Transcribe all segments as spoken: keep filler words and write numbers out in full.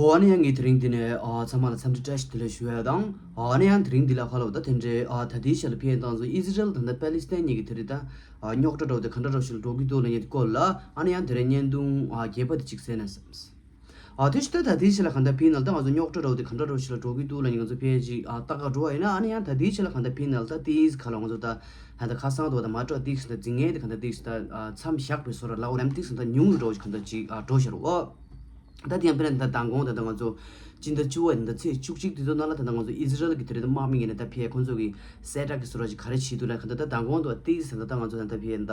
ཨོ་ཨ་ནི་ཡང་ངས་དེ་རིང་འདི་ནས་ཨ་ཚང་མ་ལ་འཚམས་འདྲི་བཀྲ་ཤིས་བདེ་ལེགས་ཞུ་ཡ་དང་། ཨ་ནི་ཡང་དེ་རིང་འདི་ལ་ཁ་ལོ་ད་དེ་འདྲའི་ཨ་ད་ལྟའི་ཆ་ལ་ཕེ་དང་ཚོ་ཨི་ཟི་རལ་དང་ད་པེ་ལི་སི་ཐན་གཉིས་ཀྱི་དེ་རིང་ད་ཨ་རྙོག་དྲ་འདྲ་བོ་དེ་ག་འདྲ་འདྲ་བོ་ཞིག་ལ་འགྲོ་གི་འདུག་ལབ་མཁན་དེ་སྐོར་ལ་ཨ་ནི་ཡང་དེ་རིང་བརྙན་ཐུང་ཨ་རྒྱས་པ་དེ་ཅིག་གསན་ན་བསམས། ཨ་དེ་ཕྱི་ད་ད་ལྟའི་ཆ་ལ་ག་འདྲ་ཕེ་ན་ད་ང་ཚོ་རྙོག་དྲ་འདྲ་བོ་དེ་ག་འདྲ་འདྲ་བོ་ཞིག་ལ་འགྲོ་གི་འདུག་ལབ་མཁན་ང་ཚོ་ཕེ་ཅིག་ཨ་ལྟ་ག་འགྲོ་བ་ཡིན་ན་ཨ་ནི་ཡང་ད་ལྟའི་ཆ་ལ་ག་འདྲ་ཕེ་ན་ད་ཏིས་ཁ་ལོ་ང་ཚོ་ད་ཧ་ད་ཁ་སང་དུ་ད་མ་སྤྲོ་ཏིས་ད་འཛིང་ངེ་དེ་ག་འདྲ་ཏིས་ད་ཨ་མཚམས་བཞག་པའི་སོ་ར་ལ་འོ་རམ་ཏིས་ད་ཉུང་རུ་འགྲོ་གི་ག་འདྲ་ཅིག་ཨ་འགྲོ་ཤར་འོ། ད་དེ་ཡང་དཔེར་ན་ད་མདང་དགོང་ད་ལྟ་ང་ཚོ་སྤྱི་ཟླ་བཅུ་བ་ཡིན་ད་ཚེས་བཅུ་གཅིག་དེ་ཚོ་ནང་ལ་ད་ལྟ་ང་ཚོ་ཨི་ཟི་རལ་གྱི་དེ་རིང་ད་དམག་མི་ཡིན་ན་ད་ཕེ་ཁོང་ཚོ་གི་གསལ་བསྒྲགས་ཀྱི་བཟོ་འདྲ་ཅིག་ག་རེ་བྱེད་འདུག་ལ་ག་ད་ད་མདང་དགོང་ད་ཏིས་ད་ད་ང་ཚོ་ད་ད་ཕེ་ད་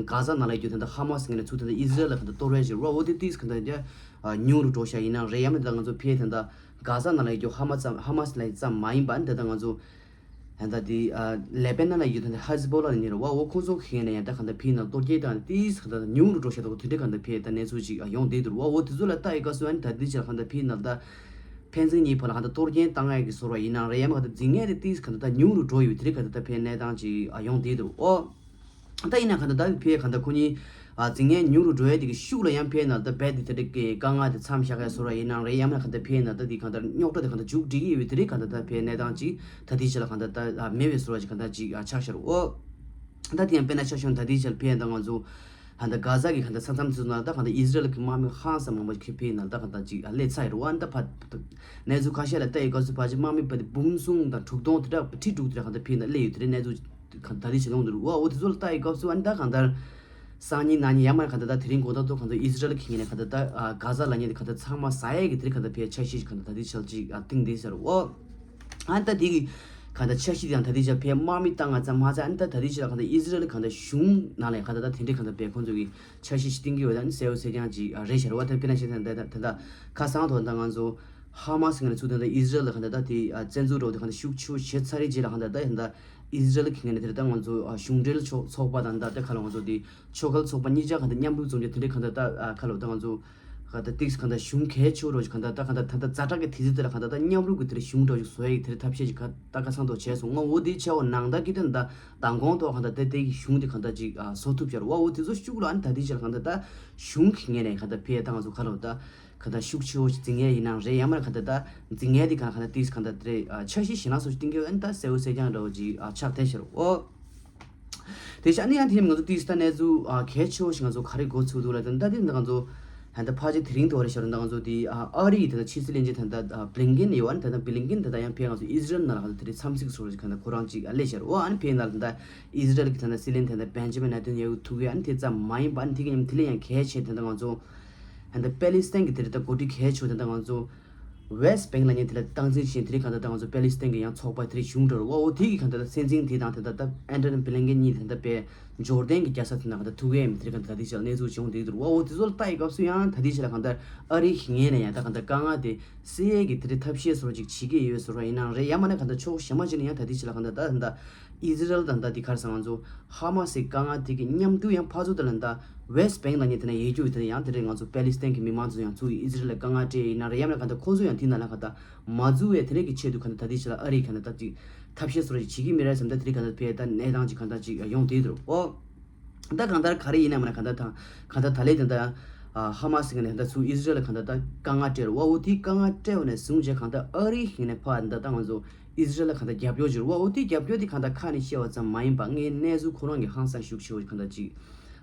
གྷ་ཟ་ནང་ལ་ཡོད་རྒྱུ་ད་ལྟ་ཧ་མ་སི་ངན་ནས་ཚུར་ད་ལྟ་ཨི་ཟི་རལ་ལ་ག་ད་གཏོར་བས་བྱེད་རོ་འོ་དེ་ཏིས་ག་ད་ད་ཉུང་རུ་འགྲོ་ཤག་ཡིན་ན་རེད་ཡང་མིན་ད་ང་ཚོ་ཕེ་ད་ད་གྷ་ཟ་ནང་ལ་ཡོད་རྒྱུ་ཧ་མ་ཙམ་ཧ་མ་སི་ལ་ཙམ་མ་ཡིན་པ་ད་ད་ང་ཚོ། ད་ལྟ་དེ་ཨ་ལེ་པེ་ནན་ལ་ཡོད་ད་ལྟ་ཧ་ཟི་བྷོ་ལ་ནི་རེད་བ། འོ་ཁོང་ཚོ་ཁེ་ནས་ཡང་ད་ག་ད་ཕི་ནང་གཏོར་སྐྱེལ་དང་ཏིས་ག་ད་ཉུང་རུ་འགྲོ་ཤག་ད་གོ་དེ་འདྲ་ག་ད་ཕི་ད་གནས་ཚུལ་ཅིག་ཡོང་བསྡད་འདུག་བ། འོ་དེ་ཚོ་ལ་ལྟ་ཡི་ག་སུ་ཨ་ནི་ད་དེ་ཅིག་ལ་ག་ད་ཕི་ནང་ད་ཕན་ཚུན་གཉིས་བར་ལ་ག་ད་གཏོར་སྐྱེལ་བཏང་ཡ་གི་སོར་བ་ཡིན་ནའང་རེད་ཡང་ག་ད་འཛིང་ངེས་དེ་ཏིས་ག་ད་ད་ཉུང་རུ་འགྲོ་ཡོད་དེ་རེད་ག་ད་ད་ཕི་གནས་སྟངས་ཅིག་ཡོང་བསྡད་འདུག་འོ། ད་ཡིན་ན་ག་ད་ད་ཕི་ག་ད་ཁོ་གཉིས། ཨ་འཛིང་ངེས་ཉུང་རུ་འགྲོ་ཡས་དེ་གི་ཤུགས་ལ་ཡང་ཕེ་ན་ད་རྦད་དེ་དེ་འདྲ་གི་དཀའ་ངལ་དེ་མཚམས་བཞག་ཡ་སོ་ར་ཡིན་ནའང་རེད་ཡང་ན་ག་ད་ཕེ་ན་ད་དེ་ག་ད་རྙོག་དྲ་དེ་ག་ད་མཇུག་སྒྲིལ་གི་ཡོད་དེ་རེད་ག་ད་ད་ཕེ་གནས་སྟངས་ཅིག་ད་དེ་ཆ་ལ་ག་ད་ད་མེད་པའི་སོ་ར་ཅིག་ག་ད་ཅིག་ཆགས་ཤར་འོ། ད་དེ་ཡང་དཔེར་ན་ཆ་བཞག་ན་ད་དེ་ཆ་ལ་ཕེ་ན་ད་ང་ཚོ་ཧ་ད་གྷ་ཟ་གི་ག་ད་ས་མཚམས་ཚུ་ན་ད་ག་ད་ཨི་ཟི་རལ་གི་དམག་མི་ཧང་སང་མང་པོ་ཁེ་ཕེ་ན་ད་ག་ད་ཅིག་སླེབས་ཚར་ཡོད་རེད་བ། ད་ཕ་གནས་ཚུལ་ཁ་ཤས་ལ་ལྟ་ཡི་ག་ཚོད་ཕ་ཅིག་དམག་མི་ཕ་དེ་འབུམ་གསུམ་དང་དྲུག་སྟོང་དེ་འདྲ་ཁྲི་དྲུག་དེ་འདྲ་ག་ད་ཕེ་ན་སླེབས་ཡོད་དེ་རེད་གནས་ཚུལ། ག་ད་རེས་བྱེད་ཡོང་འདུག་འོ་འོ་དེ་ཚོ་ལ་ལྟ་ཡི་སྐབས་སུ་ཨ་ནི་ད་གང་ལྟར། སང་ཉིན་གནངས་ཉིན་ཡར་མར་ག་ད་ད་དེ་རིང་དགོང་དག་ཐོག་ག་ད་ཨི་ཟི་རལ་གྱི་ངོས་ནས་ག་ད་ད་གྷ་ཟ་ལབ་མཁན་དེ་ག་ད་ཚང་མ་ཟ་ཡས་ཀྱི་དེ་རིང་ག་ད་ཕའི་འཆར་གཞི་ཞིག་ག་ད་ད་དེ་ཆ་ལ་ཅིག་བཏིང་བསྡད་ཟེར་འོ། ཨ་ནི་ད་དེ་གི་ག་ད་འཆར་གཞི་དེ་ཡང་ད་དེ་ཆ་ཕའི་དམག་མི་བཏང་ང་ཙམ་མ་ཚད་ཨ་ནི་ད་ད་དེ་ཆ་ལ་ག་ད་ཨི་ཟི་རལ་ག་ད་གཞུང་ནང་ལ་ག་ད་ད་དེ་འདྲའི་ག་ད་ཕའི་ཁོང་ཚོ་གི་འཆར་གཞི་ཞིག་བཏིང་གི་ཡོད་ད་ཨ་ནི་གསལ་བོ་གསལ་རྐྱང་ཅིག་རེད་ཤག་རེད་བ། ད་དཔེར་ན་བཤད་ན་ད་ད་ད་ཁ་སང་ཐོག་ད་ང་ཚོ། ཧ་མ་སི་ངོས་ནས་ཚུར་ད་ལྟ་ཨི་ཟི་རལ་ལ་ག་ད་ལྟ་དེ་ཨ་བཙན་འཛུལ་འགྲོ་དེ་ག་ད་ཤུགས་ཆེ་བོ་བྱས་ཚར་རེད་རྗེས་ལ་ག་ད་ལྟ་ཡིན་ད་ཨི་ཟི་རལ་གྱི་ངོས་ནས་དེ་ལ་ད་ང་ཚོ་ཨ་གཞུང་འབྲེལ་ཚོགས་ཚོགས་པ་དང་ད་ལྟ་ག་ལ་ང་ཚོ་དེ་ཆོལ་ཁ་ཚོགས་པ་གཉིས་ཆ་ག་ད་མཉམ་རུབ་འཛོམས་རྒྱུ་དེ་འདྲའི་ག་ད་ལྟ་ཨ་ག་ལ་ད་ང་ཚོ་ག་ད་ཏིགས་ག་ད་གཞུང་གལ་ཆེ་བོ་རོ་ག་ད་ད་ག་ད་ད་ད་ཛ་དྲག་གི་དུས་ཚོད་དེ་ལ་ག་ད་ད་མཉམ་རུབ་ཀྱི་དེ་རེ་གཞུང་འདྲ་བོ་ཞིག་བཟོ་ཡ་གི་དེ་རེ་ཐབས་ཤེས་ཅིག་ག་ད་ཁ་སང་ཐོག་བྱས་སོང་ང་། འོ་དེ་ཆེ་བ་ནང་ད་གི་ད་ད་མདང་དགོང་ཐོག་ག་ད་ད་དེ་གི་གཞུང་དེ་ག་ད་ཅིག་ཨ་བཟོ་ཐུབ་ཤར་བ། འོ་དེ་ཚོ་ཤུགས་ལ་ཨ་ནི་ད་དེ་ཆ་ལ་ག་ད་ད་གཞུང་གི་ངོས་ནས་ག་ད་ཕའི་ད་ང་ཚོ་ག་ལ་ད། ག་ད་ཤུགས་ཆེ་བོ་ཞིག་འཛིང་ངེས་ཡིན་ནའང་རེད་ཡང་མིན་ན་ག་ད་ད་འཛིང་ངེས་དེ་ག་ག་ད་ཏིས་ག་ད་དེ་འཆར་གཞི་ཞེ་ན་སོ་ཞིག་བཏིང་གི་ཡོད་ཨ་ནི་ད་གསལ་བོ་གསལ་རྐྱང་འདྲ་བོ་ཅིག་ཆགས་བསྡད་ཤར་འོ། དེ་བཞིན་ཨ་ནི་ཡང་དེ་ནས་ང་ཚོ་ཏིས་ད་གནས་ཚུལ་གལ་ཆེ་བོ་ཞིག་ང་ཚོ་ག་རེ་འགོ་ཚུགས་འདུག་ལ་ད་ད་དེ་ད་ང་ཚོ་ད་ཕལ་ཆེར་དེ་རིང་དུ་བ་རེད་ཤར་ད་ང་ཚོ་དེ་ཨ་རི་ད་ད་ཕྱི་སྲིད་བློན་ཆེན་ད་ད་བྷི་ལིན་ཀེན་ཡོད་ཨ་ནི་ད་ད་བྷི་ལིན་ཀེན་ད་ད་ཡང་ཕེ་ང་ཚོ་ཨི་ཟི་རལ་ནང་ལ་ག་ད་དེ་རིང་འཚམས་གཟིགས་སོ་ཞིག་ག་ད་ཁོ་རང་ཅིག་སླེབས་ཤར་འོ། ཨ་ནི་ཕེ་ནང་ལ་ད་ཨི་ཟི་རལ་གི་ད་ད་སྲིད་བློན་ད་ད་བེན་ཇི་མིན་ནེ་ཐན་ཡ་ཧུ་ཐུག་ཡ་ཨ་ནི་དེ་ཙམ་མ་ཡིན་པ་ཨ་ནི་དེ་གི་མཉམ་དེ་ལས་ཡང་གལ་ཆེ་ད་ད་ང་ཚོ། ད་ལྟ་པེ་ལི་སི་ཐན་གྱི་དེ་རེད་ད་འགོ་ཁྲིད་གལ་ཆེ་བ་དེ་ད་ང་ཚོ་ཝེ་སི་བེང་ལབ་མཁན་དེ་ལ་སྟངས་འཛིན་བྱེད་དེ་རེད། གང་ལྟར་ད་ང་ཚོ་པེ་ལི་སི་ཐན་གྱི་ཡང་ཚོགས་པ་དེ་རེད་གཞུང་འབྲེལ་བ་འོ་དེ་གི་གང་ལྟར་ད་སྲིད་འཛིན་དེ་དང་དེ་ད་ད་ཨན་ཐོ་ནི་བྷི་ལིན་ཀེན་གཉིས་དེ་ད་ད་ཇོར་ཌན་གྱི་རྒྱལ་ས་དེ་ན་གང་ལྟར་ཐུག་ཡས་མི་དེ་རེད། གང་ལྟར་ད་དེ་ཆ་ལ་གནས་ཚུལ་བྱུང་དེ་དུ་བ་འོ་དེ་ཚོ་ལ་ལྟ་ཡི་སྐབས་སུ་ཡང་ད་དེ་ཆ་ལ་གང་ལྟར་ཨ་རི་གི་ངོས་ནས་ཡང་ད་གང་ལྟར་དཀའ་ངལ་དེ་སེལ་ཡས་ཀྱི་དེ་རེད་ཐབས་ཤེས་སོར་ཅིག་བྱེད་ཀྱི་ཡོད་སོར་བ་ཡིན་ནའང་རེད། ཡང་མ་ན་གང་ལྟར་ཕྱོགས་གཞན་པ་ཅིག་ནས་ཡང་ད་དེ་ཆ་ལ་གང་ལྟར་ད་ད་ད། ཨི་ཟི་རལ་དང་ད་དེ་གར་སང་ང་ཚོ་ཧ་མ་སི་དཀའ་ངལ་དེ་གི་མཉམ་དུ་ཡང་ཕར་ཚུར་དེ་ལ་ད་ཝེ་སི་བེང་ལབ་མཁན་དེ་ན་ཡེ་རྒྱུ་དེ་ཡང་དེ་རེད། ང་ཚོ་པེ་ལི་སི་ཐན་གི་མི་མང་ཚོ་ཡང་ཚུར་ཨི་ཟི་རལ་ལ་དཀའ་ངལ་སྤྲད་ཡིན་ན་རེད། ཡང་ན་ག་ད་ཁོ་ཚོ་ཡང་དེ་ན་ལ་ག་ད་མ་འཛུལ་བའི་དེ་རེད་གི་ཆེད་དུ་ག་ད་ད་དེ་ཆ་ལ་ཨ་རི་ག་ད་ད་ཅིག་ཐབས་ཤེས་སོ་ར་ཅིག་བྱེད་ཀྱི་མི་རེད་བསམ། ད་དེ་རེད་ག་ད་ཕེ་ད་གནས་སྟངས་ཅིག་ག་ད་ཅིག་ཡོང་དེ་དུ་ཨོ། ད་གང་ལྟར་ག་རེ་ཡིན་ན་མ་ན་ག་ད་ད་ག་ད་ད་ལས་དེ་ད་ཧ་མ་སི་ག་ནས་ད་ཚུར་ཨི་ཟི་རལ་ལ་ག་ད་ད་དཀའ་ངལ་སྤྲད་རེད་བ། འོ་དེ་དཀའ་ངལ་སྤྲད་བ་ནས་བཟུང་བྱས་ག་ད་ཨ་རི་ག་ནས་ཕར་ད་ད་ང་ཚོ། ཨི་ཟི་རལ་ལ་གང་ལྟར་རྒྱབ་སྐྱོར་བྱེད་རོགས། འོ་དེ་རྒྱབ་སྐྱོར་དེ་གང་ལྟར་ཁ་ནས་བཤད་པ་ཙམ་མ་ཡིན་པ་ངའི་གནས་ཚུལ་ཁོ་རང་གི་ཧང་སང་ཤུགས་ཆེ་བོ་གང་ལྟར་ཅིག་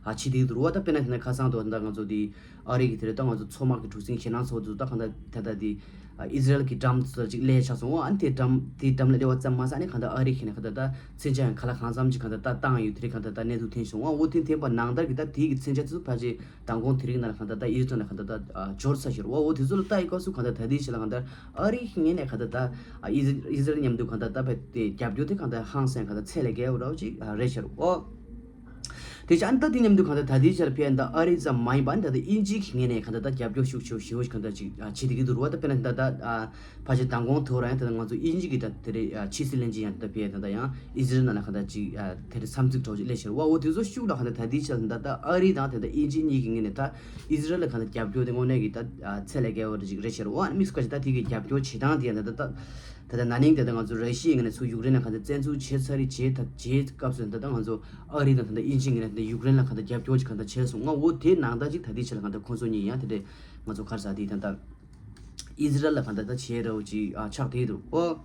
ཨ་ཕྱི་དེ་རུ་བ་ད་དཔེར་ན་དེ་ན་ཁ་སང་དུ་ད་ང་ཚོ་དེ་ཨ་རི་གི་དེ་རེད་ད་ང་ཚོ་མཚོ་དམག་གི་གྲུ་གཟིངས་ཞེད་སྣང་ཚོགས་འདུ་ད་གང་ལྟར་ད་ལྟ་དེ་ཨི་ཟི་རལ་གི་འགྲམ་ཚོ་ཅིག་སླེབས་ཆགས་སོང་། འོ་ཨ་ནི་དེ་འགྲམ་དེ་འགྲམ་ལ་སླེབས་པ་ཙམ་མ་ཟད་ཨ་ནི་གང་ལྟར་ཨ་རི་གི་ནས་གང་ལྟར་ད་མཚོན་ཆ་ཡང་ག་ལ་གང་འཚམ་ཅིག་གང་ལྟར་ད་བཏང་ཡོད་དེ་རེད། གང་ལྟར་ད་གནས་ཚུལ་ཐོན་སོང་། འོ་དེ་ཐོན་པ་ནང་ལྟར་གི་ད་དེ་གི་མཚོན་ཆ་ཚོ་ཕལ་ཆེར། མདང་དགོང་དེ་རིང་ནང་ལ་གང་ལྟར་ད་ཨི་ཟི་རལ་ནས་གང་ལྟར་ད་འབྱོར་ཚར་ཤག་རེད་བ། འོ་དེ་ཚོ་ལ་ལྟ་ཡི་སྐབས་སུ་གང་ལྟར་ད་ལྟའི་ཆ་ལ་གང་ལྟར་ཨ་རི་གི་ངོས་ནས་གང་ལྟར་ད་ཨི་ཟི་ཨི་ཟི་རལ་མཉམ་དུ་གང་ལྟར་ད་བས་དེ་རྒྱབ་སྐྱོར་དེ་གང་ལྟར་ཧང་སང་གང་ལྟར་ཚད་ལས་བརྒལ་བ་འདྲ་བོ་ཅིག་རེད་ཤག་རེད་བ། དེ་ཆ་ཨ་ནི་ད་དེ་མཉམ་དུ་གང་ལྟར་ད་ལྟའི་ཆ་ལ་ཕན་ད་ཨ་རི་ཙམ་མ་ཡིན་པ་ཨ་ནི་ད་ལྟ་དབྱིན་ཇི་གི་ངོས་ནས་གང་ལྟར་ད་རྒྱབ་སྐྱོར་ཤུགས་ཆེ་བོ་ཞེ་བོ་ཞིག་གང་ལྟར་ཅིག་བྱེད་བསྡད་ཀྱི་འདུག་རེད་བ། ད་དཔེར་ན་ད་ད། ཕལ་ཆེར་མདང་དགོང་ཐོག་རང་ཡང་ད་ལྟ་ང་ཚོ་དབྱིན་ཇི་གི་ད་དེ་རེད་ཕྱི་སྲིད་བློན་ཆེན་ཡང་ད་ཕེ་ད་ལྟ་ཡང་ཨི་ཟི་རལ་ནང་ལ་གང་ལྟར་ཅིག་དེ་རེད་འཚམས་གཟིགས་གྲོགས་ཅིག་སླེབས་ཤར་བ། འོ་དེ་ཚོ་ཤུགས་ལ་གང་ལྟར་ད་ལྟའི་ཆར་ད་ལྟ་ཨ་རི་དང་ད་ལྟ་དབྱིན་ཇི་གཉིས་ཀྱི་ངོས་ནས་ད་ཨི་ཟི་རལ་ལ་གང་ལྟར་རྒྱབ་སྐྱོར་དེ་དངོས་གནས་ཀྱི་ད་ཚད་ལས་བརྒལ་བ་ཅིག་རེད་ཤར་བ། དམིགས་སུ་བཀར་ཅིག་ད་དེ་གི་རྒྱབ་སྐྱོར་བྱེད་སྟངས་དེ་ཡང་ད་ལྟ་ད་ད་ལྟ་ན་ནིང་དེ་ད་ང་ཚོ་ར་ཤི་ཡའི་ངོས་ནས་ཚུར་ཡུཀ་རེན་ལ་གང་ལྟར་བཙན་འཛུལ་བྱས་ཚར་རེད། བྱས་ད་བྱས་སྐབས་སུ་ད་ལྟ་ང་ཚོ་ཨ་རི་དང་ད་ལྟ་དབྱིན་ཇི་ངོས་ནས་ད་ལྟ་ཡུཀ་རེན་ལ་གང་ལྟར་རྒྱབ་སྐྱོར་ཅིག་གང་ལྟར་བྱས་སོང་ང་། འོ་དེ་ནང་ལྟར་ཅིག་ད་ལྟའི་ཆར་ལ་གང་ལྟར་ཁོང་ཚོ་གཉིས་ཡང་དེ་འདྲས་ང་ཚོ་ག་རེ་ཟ་དེ་ད་ལྟ། ཨི་ཟི་རལ་ལ་གང་ལྟར་ད་བྱེད་རོགས་ཅིག་ཨ་ཆགས་བསྡད་འདུག་ཨོ།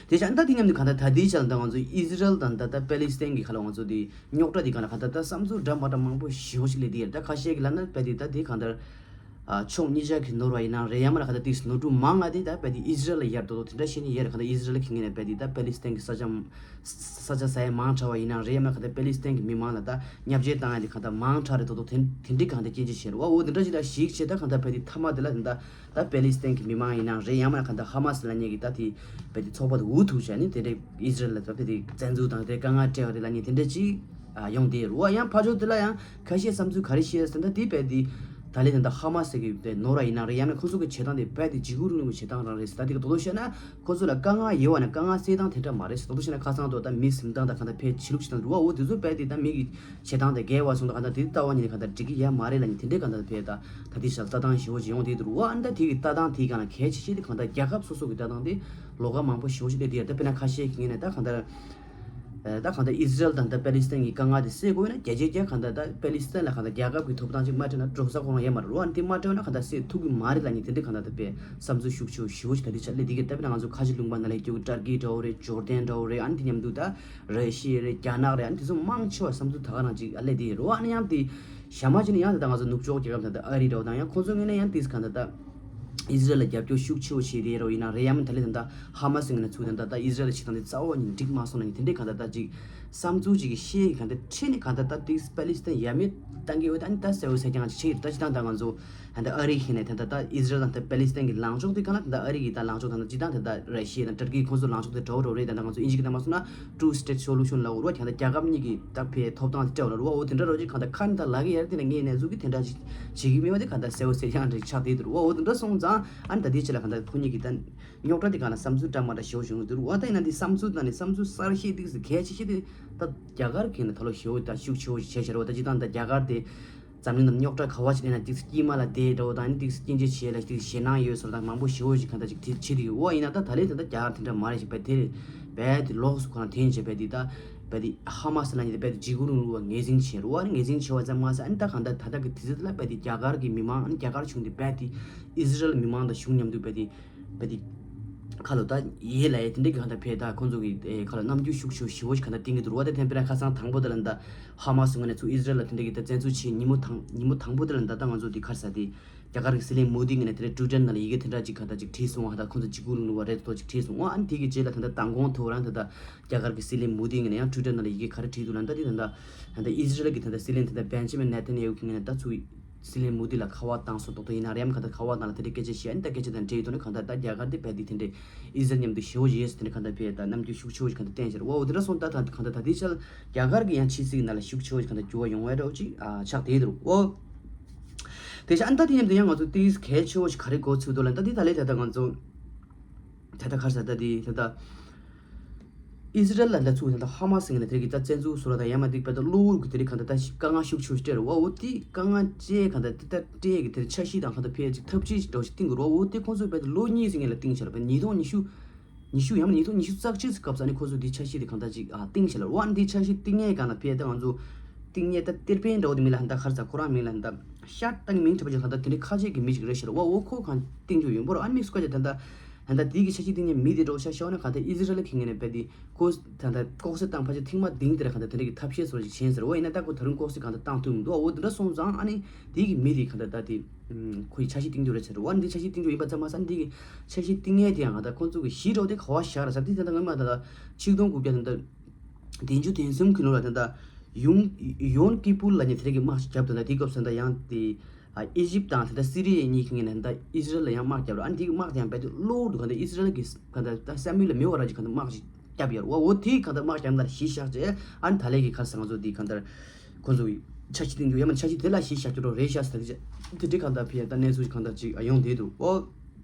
དེ་བྱས་ད་དེ་མཉམ་དུ་གང་ལྟར་ད་ལྟའི་ཆར་ད་ང་ཚོ་ཨི་ཟི་རལ་དང་ད་ལྟ་པེ་ལི་སི་ཐན་གྱི་ཁ་ལ་ང་ཚོ་དེ་རྙོག་དྲ་དེ་གང་ལ་གང་ལྟར་ད་བསམ་ཚུལ་འདྲ་མ་འདྲ་མང་པོ་ཞེ་པོ་ཞིག་སླེབས་བསྡད་ཡོད། ད་ཁ་ཤས་ཀྱིས་ལབ་ན་རྦད་དེ་ད་དེ་གང་ལྟར་ཨ་ཕྱོགས་གཉིས་ཆ་གི་ནོར་བ་ཡིན་ན་རེད། ཡང་མིན་ན་གང་ལྟར་དེ་ནོར་འཁྲུལ་མང་ང་དེ་ད་རྦད་དེ་ཨི་ཟི་རལ་ལ་ཡར་དོ་དོ་དེ་འདྲ་བཤད་ནི་ཡོད་རེད། གང་ལྟར་ཨི་ཟི་རལ་གྱི་ངོས་ནས་རྦད་དེ་ད་པེ་ལི་སི་ཐན་གྱི་ས་ཆ་ས་ཆ་ཟ་ཡ་མང་དྲགས་པ་ཡིན་ན་རེད། ཡང་མིན་ན་གང་ལྟར་པེ་ལི་སི་ཐན་གྱི་མི་མང་ལ་ད་བརྙས་བཅོས་བཏང་ཡ་དེ་གང་ལྟར་མང་དྲགས་རེད་དོ་དོ་དེ་དེ་འདྲའི་གང་ལྟར་སྐྱོན་བརྗོད་བྱས་རེད་བ། འོ་དེ་འདྲ་ཞིག་ལ་གཞིགས་བྱས་ད་གང་ལྟར་རྦད་དེ་མཐའ་མ་དེ་ལ་ད་ད་པེ་ལི་སི་ཐན་གྱི་མི་མང་ཡིན་ན་རེད། ཡང་མིན་ན་གང་ལྟར་ཧ་མ་སི་ལབ་མཁན་གྱི་ད་དེ་རྦད་དེ་ཚོགས་པ་དེ་འུ་ཐུག་བྱས་ནས་དེ་འདྲའི་ཨི་ཟི་རལ་ལ་ད་རྦད་དེ་བཙན་འཛུལ་དང་དེ་དཀའ་ངལ་སྤྲད་པ་རེད་ལབ་མཁན་དེ་འདྲ་ཅིག་ཨ་ཡོང་བསྡད་རེད་བ། ཡང་ཕར་ཕྱོགས་དེ་ལ་ཡང་ཁ་ཤས་བསམ་ཚུལ་ག་རེ་བཤད་ཟེར་ན་ད་དེ་རྦད་དེ་ད་ལས་ད་ལྟ་ཧ་མ་སི་གི་དེ་ནོར་བ་ཡིན་ན་རེད། ཡང་ན་ཁོ་ཚོ་གི་བྱེད་སྟངས་དེ་རྦད་དེ་འཇིགས་སྐུལ་རིང་ལུགས་བྱེད་སྟངས་རང་རེད་ཟེར། ད་དེ་གི་དོ་དོ་བཤད་ན་ཁོ་ཚོ་ལ་དཀའ་ངལ་ཡོད་པ་ན་དཀའ་ངལ་སེལ་སྟངས་དེ་འདྲ་མ་རེད་ཟེར། དོ་དོ་བཤད་ན་ཁ་སང་དུ་ད་མི་སེམས་སྟངས་དང་གང་ལྟར་ཕལ་ཆེ་ལུགས་བྱེད་སྟངས་རེད་བ། འོ་དེ་ཚོ་རྦད་དེ་ད་མི་གི་བྱེད་སྟངས་དེ་འགལ་བ་སོང་ད་གང་ལྟར་དེ་ལྟ་བ་ཉིད་ནས་གང་ལྟར་འགྲིག་གི་ཡ་མ་རེད་ལབ་མཁན་དེ་འདྲའི་གང་ལྟར་རྦད་ད་ད་དེ་ཞག་ལྟ་སྟངས་ཞེ་པོ་ཅིག་ཡོང་བསྡད་འདུག་རེད་བ། ཨ་ནི་ད་དེ་གི་ལྟ་སྟངས་དེ་གང་ལ་གལ་ཆེ་ཤོས་དེ་གང་ལྟར་རྒྱལ་ཁབ་སོ་སོ་གི་ལྟ་སྟངས་དེ་ལོགས་ཀ་མང་པོ་ཞེ་པོ་ཅིག་སླེབས་བསྡད་ཡོད། ད་དཔེར་ན་ཁ་ཤས་ཀྱི་ངོས་ནས་ད་གང་ལྟར་ད་གང་ལྟར་ཨི་ཟི་རལ་དང་ད་པེ་ལི་སི་ཐན་གྱི་དཀའ་ངལ་དེ་སེལ་དགོས་ཡོད་ན་བརྒྱ་ཆ་བརྒྱ་གང་ལྟར་ད་པེ་ལི་སི་ཐན་ལ་གང་ལྟར་རྒྱལ་ཁབ་ཀྱི་ཐོབ་ཐང་ཅིག་མ་སྤྲད་ན་འགྲོ་ས་ཁོ་རང་ཡོད་མ་རེད་བ། ཨ་ནི་དེ་མ་སྤྲད་ན་གང་ལྟར་སེལ་ཐུབ་ཀྱི་མ་རེད་ལབ་མཁན་དེ་འདྲའི་གང་ལྟར་ད་དཔེ་བསམ་ཚུལ་ཤུགས་ཆེ་ཤོས་ཅིག་ད་དེ་ཆ་སླེབས་བསྡད་ཀྱི་རེད། ད་དཔེར་ན་ང་ཚོ་ཁ་ཆེ་ལུང་པ་ནང་ལ་ཡོད་རྒྱུ་ཊར་ཀི་འདྲ་བོ་རེད། ཇོར་ཌན་འདྲ་བོ་རེད། ཨ་ནི་དེ་མཉམ་དུ་ད་ར་ཤི་ཡ་རེད། རྒྱ་ནག་རེད། ཨ་ནི་དེ་ཚོ་མང་ཆེ་བ་བསམ་ཚུལ་ད་ག་རང་ཅིག་ཨ་སླེབས་བསྡད་ཡོད་རེད་བ། ཨ་ནི་ཡང་དེ་ཞག་མ་ཅིག་ནས་ཡང་དེ་ལྟ་ང་ཚོ་ནུབ་ཕྱོགས་རྒྱལ་ཁབ་ད་ལྟ་ཨ་རི་འདྲ་བོ་དང་ཡང་ཁོང་ཚོའི་ངོས་ནས་ཡང་དེ་གང་ལྟར་ད་ཨི་ཟི་རལ་ལ་རྒྱབ་སྐྱོར་ཤུགས་ཆེ་བོ་བྱས་བསྡད་ཡོད་རེད་བ། ཡིན་ན་རེད། ཡང་མིན་ད་ལས་ད་ལྟ་ཧ་མ་སི་ངོས་ནས་ཚུར་ད་ལྟ་ད་ཨི་ཟི་རལ་ལ་བྱེད་སྟངས་དེ་རྩ་བ་ཉིད་འགྲིག་མ་སོང་ན་ཡང་དེ་འདྲའི་གང་ལྟར་ད་ཅིག་བསམ་ཚུལ་ཅིག་གི་བཤད་ཡི་གང་ལྟར་ཁྲིད་ནས་གང་ལྟར་ད་དེ་པེ་ལི་སི་ཐན་ཡ་མེད་གཏང་གི་ཡོད། ད་ནི་ད་གསལ་བོ་གསལ་རྐྱང་ཅིག་བྱས་ཡོད། ད་ཅི་ད་ད་ང་ཚོ་ད་ལྟ་ཨ་རི་ཁེ་ནས་ད་ལྟ་ད་ཨི་ཟི་རལ་དང་ད་པེ་ལི་སི་ཐན་གྱི་ལངས་ཕྱོགས་དེ་གང་ལ་ད་ལྟ་ཨ་རི་གི་ད་ལངས་ཕྱོགས་དང་ད་ཅི་ད་ད་ལྟ་ར་ཤི་ཡ་དང་ཏུར་ཀི་ཁོང་ཚོ་ལངས་ཕྱོགས་དེ་འདྲ་བོ་འདྲ་བོ་རེད། ད་ལྟ་ང་ཚོ་ཨིན་ཇི་གི་ནང་མ་སོང་ན་two state solution ལབ་རེད་བ། ད་ལྟ་རྒྱལ་ཁབ་གཉིས་ཀྱི་ད་ཕའི་ཐོབ་ཐང་དེ་སྤྲད་པ་རེད་བ། འོ་དེ་འདྲ་རོ་ཅིག་གང་ལྟར་ཁ་ནས་ད་ལབ་གི་ཡ་རེད། དེ་ནས་ངས་གནས་ཚུལ་གི་དེ་འདྲ་ཅིག་བྱེད་ཀྱི་མེད་པ་དེ་གང་ལྟར་གསལ་བོ་གསལ་རྐྱང་རེད་ཆགས་བསྡད་འདུག་རེད་བ། འོ་དེ་འདྲ་སོང་ཙང་ཨ་ནི་ད་དེའི་ཆེད་ལ་གང་ལྟར་ཁོ་གཉིས་ཀྱི་ད་རྙོག་དྲ་དེ་གང་ལ་བསམ་ཚུལ་འདྲ་མ་འདྲ་ཞེ་པོ་ཞིག་ཡོང་གི་འདུག་རེད་བ། ད་ཡིན་ན་དེ་བསམ་ཚུལ་དང་ནི་བསམ་ཚུལ་གསར་བཤད་དེ་གལ་ཆེ་ཤོས་དེ་ད་རྒྱ་གར་གི་ནས་ད་ལོ་ཞེ་པོ་ད་ཤུགས་ཆེ་བོ་ཞིག་བྱས་ཤར་བ། ད་ཅི་ད་ད་རྒྱ་གར་དེ་འཛམ་གླིང་ནང་རྙོག་དྲ་ག་བ་ཞིག་སླེབས་ན་ཏིག་ཙམ་དཀྱིལ་མ་ལ་བསྡད་འདྲ་བོ་དང་ནི་ཏིག་ཙམ་སྐྱོན་བརྗོད་བྱེད་ལ་ཏིག་ཙམ་ཞེད་སྣང་ཡོད་བཟོ་དང་མང་པོ་ཞེ་པོ་ཞིག་གང་ལྟར་ཅིག་དེ་བྱེད་དེ་ཡོད། འོ་ཡིན་ན་ད་ད་ལས་ད་ད་རྒྱ་གར་དེ་འདྲ་མ་རེད་ཞིག་བས་དེ་བས་དེ་ལོགས་སུ་ཁོ་རང་འཐེན་བྱས་བས་དེ་ད་བས་དེ་ཧ་མ་སི་ལ་ནི་བས་དེ་འཇིགས་སྐུལ་རིང་ལུགས་ངོས་འཛིན་བྱས་རེད་བ། ངོས་འཛིན་བྱས་པ་ཙམ་མ་ཟད་ཨ་ནི་ད་གང་ལྟར་ད་ལྟ་གི་དུས་ཚོད་ལ་བས་དེ་རྒྱ་གར་གི་མི་མང་ཨ་ནི་རྒྱ་གར་གཞུང་དེ་བས་དེ་ཨི་ཟི་རལ་མི་མང་དང་གཞུང་མཉམ་དུ་བས་དེ་བས་དེ་ཁ་ལོ་ད་ཡེ་ལ་ཡེ་དེ་འདྲ་གི་གང་ལྟར་བས་ད་ཁོང་ཚོ་གི་ཁ་ལོ་རྣམ་འགྱུར་ཤུགས་ཆེ་ཞེ་པོ་ཞིག་གང་ལྟར་བསྟན་གི་འདུག་རེད་བ། ད་ཐེངས་དཔེར་ན་ཁ་སང་དང་པོ་དེ་ལ་ད་ཧ་མ་སི་ངོས་ནས་ཚུར་ཨི་ཟི་རལ་ལ་དེ་འདྲ་གི་ད་བཙན་འཛུལ་བྱས་ཉིན་མོ་དང་ཉིན་མོ་དང་པོ་དེ་ལ་ད་ད་ང་ཚོ་དེ་ག་རེ་ཟེར་དེ་རྒྱ་གར་གི་སྲིད་བློན་མོ་དི་ངོས་ནས་དེ་འདྲ་ཊུ་ཝི་ཊར་ནང་ལ་ཡི་གེ་དེ་འདྲ་ཅིག་གང་ལྟར་ཅིག་བྲིས་སོང་བ། ད་ཁོང་ཚོ་འཇིགས་སྐུལ་རིང་ལུགས་པ་རེད་དོ་ཅིག་བྲིས་སོང་བ། ཨ་ནི་དེ་གི་རྗེས་ལ་ད་ད་མདང་དགོང་ཐུག་རང་ད་ད་རྒྱ་གར་གི་སྲིད་བློན་མོ་དི་ངོས་ནས་ཡང་ཊུ་ཝི་ཊར་ནང་ལ་ཡི་གེ་ག་རེ་བྲིས་འདུག་ལབ་ན་ད་དེ་ད་ད་ད་ད་ཨི་ཟི་རལ་གི་ད་ད་སྲིད་བློན་ད་ད་བེན་ཇ་མིན་ནེ་ཐན་ཡ་ཧུ་གི་ངོས་ནས་ད་ཚུར་སྲིད་བློན་མོ་དི་ལ་ཁ་པར་བཏང་སོང་ཏོག་ཏོག་ཡིན་ན་རེམ་གང་ལྟར་ཁ་པར་ནང་ལ་དེ་འདྲའི་སྐད་ཆ་བཤད་ཨ་ནི་ད་སྐད་ཆ་དང་འབྲེལ་ཡོད་ཐོག་ནས་གང་ལྟར་ད་རྒྱ་གར་དེ་བས་དེ་དེ་འདྲའི་ཨི་ཟི་རལ་མཉམ་དུ་ཞེ་པོ་ཡེས་དེ་འདྲ་གང་ལྟར་བས་ད་རྣམ་འགྱུར་ཤུགས་ཆེ་བོ་ཞིག་གང་ལྟར་བསྟན་བྱས་རེད་བ། འོ་དེ་འདྲ་སོང་ད་ད་གང་ལྟར་ད་དེའི་ཆར་རྒྱ་གར་གི་ཡང་ཕྱི་སྲིད་ཀྱི་ནང་ལ་ཤུགས་ཆེ་བོ་ཞིག་གང་ལྟར་འགྱུར་བ་ཡོང་བའི་འདྲ་བོ་ཅིག་ཨ་ཆགས་བསྡད་འདུག་འོ། དེ་ཆ་ཨ་ནི་ད་དེ་མཉམ་དུ་ཡང་ང་ཚོ་ཏིས་གལ་ཆེ་བོ་ཞིག་ག་རེ་གོ་ཚུལ་འདུག་ལབ་ན་ད་དེ་ད་ལས་ད་ད་ང་ཚོ་ད་ད་ག་རེ་ཟེར་ད་དེ་ད་ད། ཨི་ཟི་རལ་ལ་ད་ཚུར་ད་ཧ་མ་སི་ངོས་ནས་དེ་རིགས་ད་བཙན་འཛུལ་བཟོ་ར་དང་ཡང་མ་འདུག་པ་ད་གློ་བུར་གྱི་དེ་རིགས་གང་ད་ད་ཞིག་དཀའ་ངལ་ཤུགས་ཆེ་སྤྲད་རེད་བ། འོ་དེ་དཀའ་ངལ་སྤྲད་གང་ད་དེ་ད་སྤྲད་གི་དེ་འཆར་གཞི་དང་གང་ད་ཕལ་ཅིག་ཐབས་ཇུས་ཞིག་འདྲ་བོ་ཞིག་བཏིང་གི་རེད་བ། འོ་དེ་ཁོང་ཚོས་པ་ད་ལོ་གཉིས་ཙམ་ངོས་ལ་བཏིང་ཆ་རེད་པ། ཉིས་སྟོང་ཉི་ཤུ་ཉི་ཤུ་ཡང་མ་ཉིས་སྟོང་ཉི་ཤུ་རྩ་གཅིག་ཙམ་སྐབས་སུ་ཨ་ནི་ཁོང་ཚོས་དེ་འཆར་གཞི་དེ་གང་ད་ཅིག་ཨ་བཏིང་ཆ་རེད་བ། ཨ་ནི་དེ་འཆར་གཞི་བཏིང་ངེས་གང་ད་ཕལ་ད་ང་ཚོ་བཏིང་ངེས་ད་གཏེར་དཔོན་འདྲ་བོ་དེ་མིང་ལ་ད་ག་རེ་ཟེར་ཁོ་རང་མིང་ལ་ད་ཤ་ཏང་མིང་འཁྲབ་ཅིག་གང་ད་དེ་འདྲའི་ཁ་ཆེ་གི་མི་ཞིག་རེད་ཤག་རེད་བ། འོ་ཁོ་གང་བཏིང་རྒྱུ་ཡོད་པོ་རེད། ཨ་ནི་དམིགས་སུ་བཀར་ཅིག་ད་ད་ད་ལྟ་དེའི་གི་འཆར་གཞི་དེ་ངས་མི་དེ་འདྲ་བོ་ཤ་ཤ་བ་ན་གང་ལྟར་ཨི་ཟི་རལ་གྱི་ངོས་ནས་རྦད་དེ་ཁོ་ད་ལྟ་ལྐོག་ཟ་བཏང་ཕལ་ཆེར་ཐེངས་མ་བདུན་དེ་རེད། གང་ལྟར་དེ་འདྲ་གི་ཐབས་ཤེས་བཟོ་འདྲ་ཞིག་བྱས་ཟེར་བ་ཡིན་ན་ད་ཁོ་ད་རུང་ལྐོག་ཟ་གང་ལྟར་བཏང་ཐུབ་མི་འདུག་འོ་དེ་འདྲ་སོང་ཙང་ཨ་ནི་དེའི་གི་མི་དེ་གང་ལྟར་ད་དེ་ཁོ་ཡི་འཆར་གཞི་བཏིང་རྒྱུ་རེད་ཟེར་བ་ནི་འཆར་གཞི་བཏིང་རྒྱུ་ཡིན་པ་ཙམ་མ་ཟད་འདི་གི་འཆར་གཞི་བཏིང་ངེས་དེ་ཡང་གང་ལྟར་ཁོ་ཚོ་གི་གཞི་རོགས་དེ་ག་བ་བཞག་ར་ཟེར་དེ་ད་ལྟ་སྔོན་མ་ད་ལྟ་ཆིག་སྟོང་དགུ་བརྒྱ་ད་ལྟ་བདུན་ཅུ་དོན་གསུམ་གྱི་ལོ་ལ་ད་ལྟ་ཡུང་ཡོན་ཀི་པུལ་ལབ་མཁན་དེ་རིགས་ཀྱི་དམག་ཞིག་བརྒྱབ་འདུག་ན་དེའི་སྐབས་སུ་ད་ཡང་དེ་ཨ་ཨི་ཇིབ་དང་ད་ལྟ་སི་རི་ཡ་གཉིས་ཀྱི་ངོས་ནས་ད་ཨི་ཟི་རལ་ལ་ཡང་དམག་བརྒྱབ་རེད། ཨ་ནི་དེ་གི་དམག་དེ་ཡང་རྦད་དེ་གློ་བུར་དུ་གང་ལྟར་ཨི་ཟི་རལ་གྱི་གང་ལྟར་ད་བསམ་ཡུལ་ལ་མི་དབང་ར་ཅིག་གང་ལྟར་དམག་ཅིག་བརྒྱབ་ཡོད་རེད་བ། འོ་དེ་གང་ལྟར་དམག་བརྒྱབ་ན་གཞི་བཞག་བྱས་ཨ་ནི་ད་ལས་ཀྱི་ཁ་སང་ང་ཚོ་དེ་གང་ལྟར་ཁོ་ཚོ་གི་འཆར་གཞི་བཏིང་རྒྱུ་ཡང་མིན་འཆར་གཞི་དེ་ལ་གཞི་བཞག་རྒྱུ་འདྲ་རེད་ཤག་ཟེར་གི་དེ་འདྲའི་གང་ལྟར་ཕི་ཡ་ད་གནས་ཚུལ་གང་ལྟར་ཅིག་ཡོང་བསྡད་འདུག་འོ།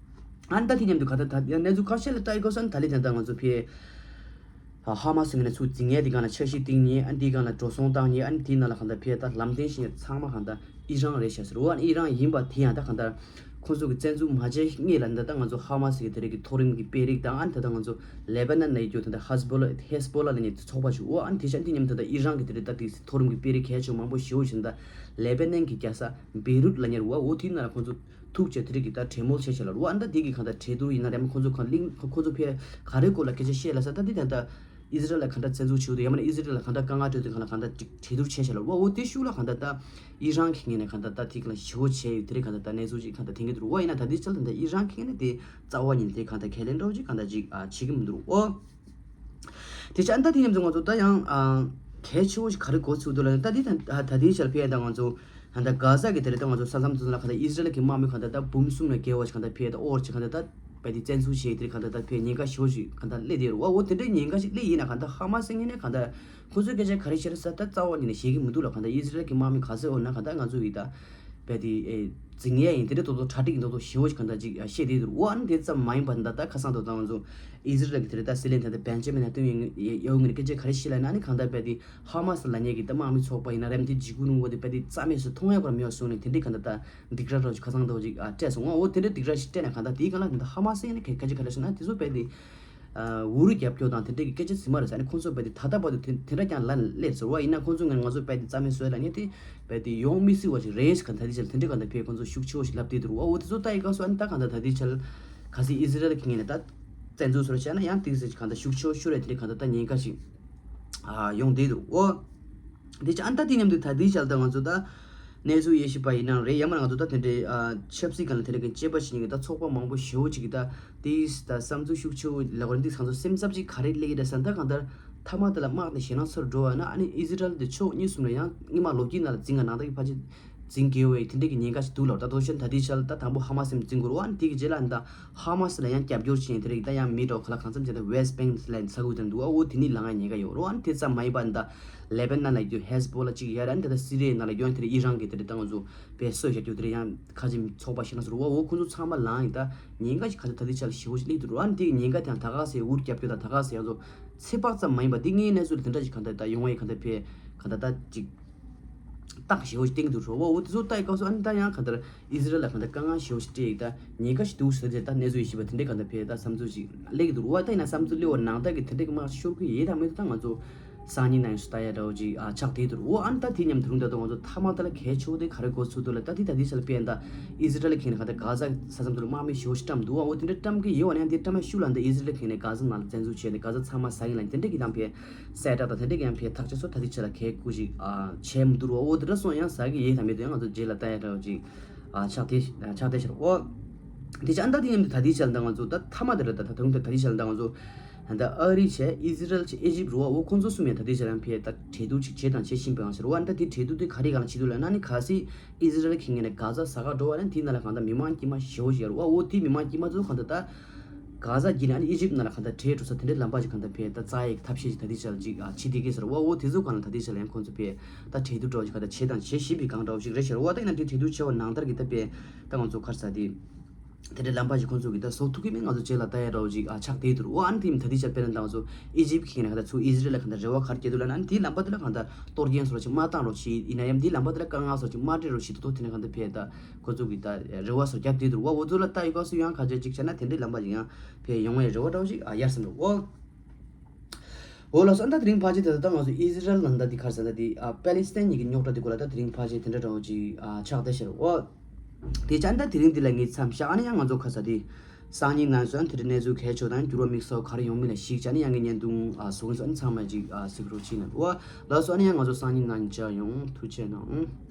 ཨ་ནི་ད་དེ་མཉམ་དུ་གང་ལྟར་ད་ཡང་གནས་ཚུལ་ཁ་ཤས་ལ་ལྟ་ཡི་གོ་ས་ནི་ད་ལས་དེ་ད་ང་ཚོ་ཕི་ཡ། ཧ་མ་སི་ངོས་ནས་ཚུར་འཛིང་ངེས་དེ་གང་ལ་འཆར་གཞི་བཏིང་ཉེ་ཨ་ནི་དེའི་སྒང་ལ་འགྲོ་སོང་བཏང་ཉེ་ཨ་ནི་དེའི་ནང་ལ་གང་ལྟར་ཕི་ཡ་ད་ལམ་སྟོན་ཞིག་ཚང་མ་གང་ལྟར་ཨི་རན་རེད་ཤག་ཟེར་བ་ཨ་ནི་ཨི་རན་ཡིན་པ་དེ་ཡང་ད་གང་ལྟར་ ཁོང་ཚོ་གི་བཙན་འཛུལ་མ་བྱས་སྔོན་ལ་ད་ལྟ་ང་ཚོ་ཧ་མ་སི་གི་དེ་རིགས་ཀྱི་མཐོ་རིམ་གྱི་དཔོན་རིགས་དང་། ཨ་ནི་ད་ལྟ་ང་ཚོ་ལེ་བྷ་ནན་ལ་ཡོད་རྒྱུ་ད་ལྟ་ཧེ་སི་བྷོ་ལ་ཧེ་སི་བྷོ་ལ་ལབ་མཁན་ཚོགས་པ་ཞིག་འོ། ཨ་ནི་དེ་བཞིན་དེ་མཉམ་དུ་ད་ལྟ་ཨི་རན་གྱི་དེ་རིགས་ད་དེ་མཐོ་རིམ་གྱི་དཔོན་རིགས་གལ་ཆེ་བ་མང་པོ་ཞེ་པོ་ཞིག་ད་ལེ་བྷ་ནན་གྱི་རྒྱལ་ས་བེ་རུད་ལབ་མཁན་རེད་འོ། འོ་དེའི་ནང་ལ་ཁོང་ཚོ་ཐུག་བྱས་དེ་རིགས་ཀྱི་ད་གྲོས་མོལ་བྱས་བྱས་ལ་རེད་འོ། ཨ་ནི་ད་དེ་གི་གང་ལྟར་གྲོས་བསྡུར་ཡིན་ན་རེད་མ། ཁོང་ཚོ་གང་གླེང་ཁོང་ཚོ་ཕེ་ག་རེ་སྐོར་ལ་སྐད་ཆ་བཤད་ལབ་ས། ད་དེ་ད་ལྟ་ཨི་ཟི་རལ་ལ་གང་འདྲ་བཙན་འཛུལ་བྱེད་འདུག་ཡང་མིན་ན་ཨི་ཟི་རལ་ལ་གང་འདྲ་དཀའ་ངལ་འཕྲད་འདུག་གང་ལ་གང་འདྲ་ཅིག་གྲོས་བསྡུར་བྱས་བྱས་ལ་རེད་འོ། དེ་ཤུགས་ལ་གང་འདྲ་ད་ཨི་རན་གྱི་ངོས་ནས་གང་འདྲ་ད་དེ་ག་ལ་ཞེ་པོ་བྱས་ཡོད། དེ་རིགས་གང་འདྲ་ད་གནས་ཚུལ་ཅིག་གང་འདྲ་ཐོན་གྱི་འདུག་རེད་འོ། ཡིན་ན་ད་ལྟའི་ཆར་ལ་ད་ལྟ་ཨི་རན་གྱི་ངོས་ནས་དེ་རྩ་བ་ཉིད་ནས་དེ་གང་འདྲ་ཁས་ལེན་འདྲ་བོ་ཅིག་གང་འདྲ་ཅིག་ཨ་བྱེད་ཀྱི་མི་འདུག་རེད་འོ། དེ་ཆ་ཨ་ད་དེ་མཉམ་དུ་ང་ཚོ་ད་ཡང་ཨ་གལ་ཆེ་བོ་ཞིག་ག་རེ་གོ་ཚུགས་འདུག་ལབ་ན། ད་དེ་ད་ད་ལྟའི་ཆར་ཕེ་ད་ང་ཚོ་ད་ད་གྷ་ཟ་གི་དེ་རེད། ད་ང་ཚོ་ས་མཚམས་དེ་ཚོ་ལ་གང་འདྲ་ཨི་ཟི་རལ་གྱི་དམག་མི་གང་འདྲ་ད་འབུམ་གསུམ་ལས་བརྒལ་བ་ཞིག་གང་འདྲ་ཕེ་ད་ཨོར་ཅིག་གང་འདྲ་ད་བས་དེ་བཙན་འཛུལ་བྱས་དེ་གང་འདྲ་ད་བས་ཉེན་ཁ་ཞེ་པོ་ཞིག་གང་འདྲ་སླེབས་བསྡད་ཡོད་རེད་བ། འོ་དེ་འདྲའི་ཉེན་ཁ་ཞིག་སླེབས་ཡིན་ན་གང་འདྲ་ཧ་མ་སི་ངོས་ནས་གང་འདྲ་ཁོ་ཚོས་སྐད་ཆ་ག་རེ་བཤད་རེད་ཟེར་ད་རྩ་བ་ཉིད་ནས་བཤད་ཀྱི་མི་འདུག་ལ། གང་འདྲ་ཨི་ཟི་རལ་གྱི་དམག་མི་ག་ཚོད་ཡོད་ན་གང་འདྲ་ང་ཚོ་ཡིས་ད་བས་དེ་ཨེ་འཛིང་ཡས་ཡིན། དེ་འདྲ་ཏོག་ཏོག་གྲ་སྒྲིག་ཏོག་ཏོག་ཞེ་པོ་ཞིག་གང་འདྲ་ཅིག་བཤད་བསྡད་འདུག་འོ། ཨ་ནི་དེ་ཙམ་མ་ཡིན་པ་ད་ད་ཁ་སང་ཏོག་ཏོག་ང་ཚོ་ཨི་ཟི་རལ་གྱི་དེ་རེད་ད་སྲིད་བློན་ད་ལྟ་བེན་ཇ་མིན་ནེ་ཏན་ཡ་ཡའུ་ངོས་ནས་སྐད་ཆ་ག་རེ་བཤད་ལབ་ན། ཨ་ནི་གང་འདྲ་བས་དེ་ཧ་མ་སི་ལབ་མཁན་གྱི་ད་དམག་མི་ཚོགས་པ་ཡིན་ན་རེད་མ་དེ་འཇིགས་སྐུལ་གནང་བ་དེ་བས་དེ་རྩ་མེད་བཟོ་ཐུབ་ཡ་བར་མེད་པ་བཟོས་ནས་དེ་འདྲའི་གང་འདྲ་ད། སྡིགས་ར་རོགས་ཀྱི་ཁ་སང་འདྲ་བོ་ཅིག་ཨ་སྤྲད་སོང་ང་། འོ་དེ་འདྲ་སྡིགས་ར་ཞིག་སྤྲད་ན་གང་ལྟར་དེའི་སྒང་ལ་དེ་འདྲ་ཧ་མ་སི་ཡིན་ན་ག་ག་ཅིག་ག་རེ་ཟེར་ན་དེ་ཚོ་བས་དེ་ཨ་འུ་རུ་རྒྱབ་སྐྱོར་དང་དེ་འདྲ་གི་སྐད་ཆ་ཟིན་མ་རེད་ཟེར་ནས། ཁོང་ཚོ་བས་དེ་ད་ལྟ་བར་དུ་དེ་དེ་འདྲ་ཀྱང་ལབ་སླེབས་ཟེར་བ་ཡིན་ན། ཁོང་ཚོ་ངས་ང་ཚོ་བས་དེ་རྩ་མེད་བཟོས་ལབ་མཁན་དེ་བས་དེ་ཡོང་མི་སྲིད་པ་ཞིག་རེད་ཟེར་ག་ད་དེ་ཆ་ལ་དེ་འདྲ་གང་ལྟར་བས་ཁོང་ཚོ་ཤུགས་ཆེ་བོ་ཞིག་ལབ་བསྡད་འདུག་འོ་དེ་ཚོ་ལྟ་ཡི་སྐབས་སུ་ཨ་ནི་ད་གང་ལྟར་ད་དེ་ཆ་ལ་གལ་སྲིད་ཨི་ཟི་རལ་གྱི་ངོས་ནས་ད་བཙན་འཛུལ་བཟོ་ར་བྱས་ན་ཡང་དེ་ཟེར་གང་ལྟར་ཤུགས་ཆེ་བོ་ཤོར་རེད། དེ་འདྲ་གང་ལྟར་ད་ཉེན་ཁ་ཞིག་ཨ་ཡོང་བསྡད་འདུག་འོ། དེ་ཅི་ཨ་ནི་ད་དེ་མཉམ་དུ་ད་དེའི་ཆ་ལ་ད་ང་ཚོ་ད་གནས་ཚུལ་དབྱེ་ཞིབ་པ་ཡིན་ནའང་རེད། ཡང་མིན་ན་ང་ཚོ་ད་དེ་འདྲའི་ཨ་ཆབ་སྲིད་སྒང་ལ་དེ་འདྲ་གི་དཔྱད་པ་བྱེད་མཁན་གྱི་ད་ཚོགས་པ་མང་པོ་ཞེ་པོ་ཅིག་གིས་ད་དེའི་ད་བསམ་ཚུལ་ཤུགས་ཆེ་བོ་ལབ་དགོས་རེད། འདི་ང་ཚོ་སེམས་འཚབ་ཅིག་ག་རེ་སླེབས་ཀྱི་རེད་ཟེར་ན། ད་གང་ལྟར་མཐའ་མ་དེ་ལ་དམག་དེ་ཞེད་སྣང་ཚ་རུ་འགྲོ་བ་ན་ཨ་ནི་ཨི་ཟི་རལ་དེ་ཕྱོགས་གཉིས་གསུམ་ལ་ཡང་སྔོན་མ་ལོ་རྒྱུས་ནང་ལ་འཛིང་ག་ནང་ལྟ་གི་ཕལ་ཆེར་འཛིང་དགོས་པའི་དེ་འདྲ་གི་ཉེན་ཁ་ཞིག་འདུག་ལབ། ད་དོ་ཤན་ད་དེའི་ཆ་ལ་ད་དང་པོ་ཧ་མ་སི་འཛིང་དགོས་རེད་བ། ཨ་ནི་དེ་གི་རྗེས་ལ་ད་ཧ་མ་སི་ལ་ཡང་རྒྱབ་སྐྱོར་བྱེད་མཁན་དེ་རིགས་ད་ཡང་མི་འདྲ་བ་ག་ལ་གང་འཚམ་བྱས་ད་ཝེ་སི་ཊི་བེང་ལ་ས་ཁུལ་དེ་འདུག་འོ་དེ་ནི་ལངས་ཡ་ཉེན་ཁ་ཡོད་རེད་བ། ཨ་ནི་དེ་ཙམ་མ་ཡིན་པ་ད་ལེ་བྷ་ནན་ལ་ཡོད་ཧེ་སི་བྷོ་ལ་གཅིག་ཡོད་རེད། ཨ་ནི་ད་ད་སི་རི་ཡའི་ནང་ལ་ཡོད་དེ་རིགས་ཨི་རན་གི་དེ་རིགས་ད་ང་ཚོ་བེད་སྤྱོད་བྱ་རྒྱུ་དེ་རིགས་ཡང་ཁ་ཅིག་ཚོགས་པ་ཞིག་ན་ཟེར་བ། འོ་ཁོ་ཚོ་ཚང་མ་ལངས་ཡིན། ད་ཉེན་ཁ་ཞིག་ག་ཚོད་ད་ལྟའི་ཆ་ལ་ཞེ་པོ་ཞིག་སླེབས་འདུག་རེད་བ། ཨ་ནི་དེ་ཉེན་ཁ་དེ་ཡང་ད་ག་སེ་འུར་རྒྱབ་སྐྱོར་དང་ད་ག་སེ་ཡང་ཚོ་ཚོད་དཔག་ཙམ་མ་ཡིན་པ་འདི་ངའི་གནས་ཚུལ་དེ་འདྲ་ཞིག་གང་ལྟར་ད་ཡོང་བ་ཡི་གང་ལྟར་ཕེ་གང་ལྟར་ད་ཅིག་རྟགས་ཞེ་པོ་ཞིག་བསྟན་གྱི་འདུག་རོ། འོ་འོ་དེ་ཚོ་ལྟ་ཡི་སྐབས་སུ་ཨ་ནི་ད་ཡང་གང་ལྟར་ཨི་ཟི་རལ་ལ་གང་ལྟར་དཀའ་ངལ་ཞེ་པོ་ཞིག་སྤྲད་ཡི་ད་ཉེན་ཁ་ཞིག་འདུག་ཟེར་ཏེ་ད་གནས་ཚུལ་ཡིན་ཞིབ་པ་དེ་འདྲའི་གང་ལྟར་ཕེ་ད་བསམ་ཚུལ་ཞིག་སླེབས་ཀྱི་འདུག་འོ་ད་ཡིན་ན་བསམ་ཚུལ་སླེབས་པ་ནང་ལྟར་གྱི་དེ་འདྲའི་གི་དམག་ཤོར་གྱི་ཡོད་དང་མེད་ད་ང་ཚོ་སང་ཉིན་ནང་ཡོང་སུ་ལྟ་ཡ་འདྲ་བོ་ཅིག་ཨ་ཆགས་བསྡད་འདུག་འོ་ཨ་ནི་ད་དེ་མཉམ་དུ་རུང་ད་ད་ང་ཚོ་མཐའ་མ་ད་ལ་གལ་ཆེ་བོ་དེ་ག་རེ་གོ་ཚུལ་འདུག་ལ། ད་དེ་ད་དེ་ཆ་ལ་ཕེ་ད་ཨི་ཟི་རལ་གི་ནས་གང་ལྟར་གྷ་ཟ་ས་མཚམས་དུ་དམག་མི་ཞེ་པོ་ཞིག་བཀྲམ་འདུག་འོ་དེ་འདྲ་བཀྲམ་གི་ཡོད་བ་ནི་ཡང་དེ་བཀྲམ་ཡ་ཤུལ་ལ་ད་ཨི་ཟི་རལ་གི་ནས་གྷ་ཟ་ནང་ལ་བཙན་འཛུལ་བྱས་ནས་གྷ་ཟ་ཚང་མ་ཟ་གི་ལ་དེ་འདྲ་གི་དང་ཕེ་གསལ་བསྒྲགས་དང་དེ་འདྲ་གི་ཡང་ཕེ་ཐག་གཅོད་སོགས་ད་ལྟའི་ཆ་ལ་གལ་དགོས་ཅིག་ཨ་བྱས་མི་འདུག་རོ། འོ་དེ་འདྲ་སོང་ཡང་ཟ་གི་ཡོད་དམ་མེད་དོན་ཡང་ང་ཚོ་རྗེས་ལ་ལྟ་ཡ་འདྲ་བོ་ཅིག་ཨ་ཆགས་བསྡད་ཆགས་བསྡད་ཤག་འོ་དེ་ཆ་ཨ་ད་དེ་མཉམ་དུ་ད་ལྟའི་ཆ་ལ་ད་ང་ཚོ་ད་མཐའ་མ་དེ་ར་ད་ད་དུང་ད་ད་ལྟའི་ཆ་ལ་ད་ང་ཚོ་ད་ཨ་རི་བྱས་ཨི་ཟི་རལ་བྱས་ཨི་ཇིབ་རོ། འོ་ཁོང་ཚོ་གསུམ་ཡང་ད་ལྟའི་ཆ་ལ་ཡང་ཕེ་ད་གྲོས་བསྡུར་ཅིག་བྱས་དང་བྱེད་བཞིན་པའང་ཟེར་བ། ཨ་ད་དེ་གྲོས་བསྡུར་དེ་ག་རེ་གང་ལ་བྱེད་འདུག་ལབ་ན་ནི་གལ་སྲིད་ཨི་ཟི་རལ་གི་ངོས་ནས་གྷ་ཟ་ཟ་ག་འགྲོ་བ་ན་དེའི་ནང་ལ་གང་ལྟར་མི་མང་དཀྱུས་མ་ཞེ་པོ་ཞིག་ཡོད་རེད་བ། འོ་དེ་མི་མང་དཀྱུས་མ་ཚོ་གང་ལྟར་ད་གྷ་ཟ་བརྒྱུད་ནས་ཨི་ཇིབ་ནང་ལ་གང་ལྟར་བྲོས་འགྲོ་ས་དེ་འདྲའི་ལམ་པ་ཞིག་གང་ལྟར་ཕེ་ད་རྩ་ཡི་ཐབས་ཤེས་ཤིག་ད་ལྟའི་ཆ་ལ་ཅིག་ཨ་བྱེད་བསྡད་ཀྱི་ཟེར་བ། འོ་དེ་ཚོ་གང་ལ་ད་ལྟའི་ཆ་ལ་ཡང་ཁོང་ཚོ་ཕེ་ད་གྲོས་བསྡུར་འདྲ་བོ་ཞིག་གང་ལྟར་བྱེད་དང་བྱེད་བཞིན་པའི་སྒང་འདྲ་བོ་ཞིག་རེད་ཤག་འོ་ད་ཡིན་ན་དེ་གྲོས་བསྡུར་བྱས་པ་ནང་ལྟར་གྱི་ད་ཕེ་ད་ང་ཚོ་ག་རེ་ཟ་དེ་དེ་འདྲའི་ལམ་པ་ཞིག་ཁོང་ཚོ་གིས་ད་བཟོ་ཐུབ་ཀྱི་མེད། ང་ཚོ་རྗེས་ལ་ལྟ་ཡ་འདྲ་བོ་ཅིག་ཨ་ཆགས་བསྡད་འདུག་འོ་ཨ་ནི་དེ་ད་ལྟའི་ཆར་དཔེར་ན་ད་ང་ཚོ་ཨི་ཇིབ་ཀྱི་ངོས་ནས་གང་ལྟར་ཚུར་ཨི་ཟི་རལ་ལ་གང་ལྟར་རེ་བ་ག་རེ་བསྐྱེད་འདུག་ལབ་ན། ཨ་ནི་དེའི་ལམ་པ་དེ་ལ་གང་ལྟར་གཏོར་སྐྱོན་བཟོ་འདྲ་ཅིག་མ་བཏང་རོགས་བྱེད། ཡིན་ན་ཡང་དེའི་ལམ་པ་དེ་ལ་དཀའ་ངལ་བཟོ་འདྲ་ཅིག་མ་སྤྲད་རོགས་བྱེད། ད་དོ་དེ་ནས་གང་ལྟར་ཕེ་ད་ཁོ་ཚོ་གིས་ད་རེ་བ་བཟོ་རྒྱབ་བསྡད་འདུག་འོ་འོ་ཚོ་ལ་ལྟ་ཡི་སྐབས་སུ་ཡང་ག་ཚོད་ཅིག་བྱས་ན་དེ་འདྲའི་ལམ་པ་ཞིག་ཡང་ཕེ་ཡོང་བའི་རེ་བ་འདྲ་བོ་ཅིག་ཨ་ཡར་སེང་འདུག་འོ། འོ་ལགས་སོ། ཨ་ད་དེ་རིང་ཕལ་ཆེར་དེ་ད་ང་ཚོ་ཨི་ཟི་རལ་ནང་ད་དེ་ག་རེ་ཟ་ད་དེ་ཨ་པེ་ལི་སི་ཐན་གཉིས་ཀྱི་རྙོག་དྲ་དེ་སྐོར་ལ་ད་དེ་རིང་ཕལ་ཆེར་དེ་འདྲ་འདྲ་བོ་ཅིག་ཨ་ཆགས་བསྡད་ཤག་འོ། དེ་ཆ་ད་དེ་རིང་འདི་ལ་ངས་མཚམས་བཞག་ཨ་ནི་ཡང་ང་ཚོ་ག་རེ་ཟ་དེ་སང་ཉིན་ནང་སོན་དེ་འདྲ་གནས་ཚུལ་གལ་ཆེ་དང་འགྱུར་བ་དམིགས་བསལ་ག་རེ་ཡོང་མིན་ལ་གཞིགས་བྱས་ནས་ཡང་གི་བརྙན་ཐུང་ཨ་བཟོ་གི་ཡིན་སོ། ཨ་ནི་ཚང་མ་ཅིག་ཨ་གཟིགས་རོགས་བྱེད་གནང་། འོ་ལགས་སོ། ཨ་ནི་ཡང་ང་ཚོ་སང་ཉིན་ནང་མཇལ་ཡོང་། ཐུགས་རྗེ་གནང་།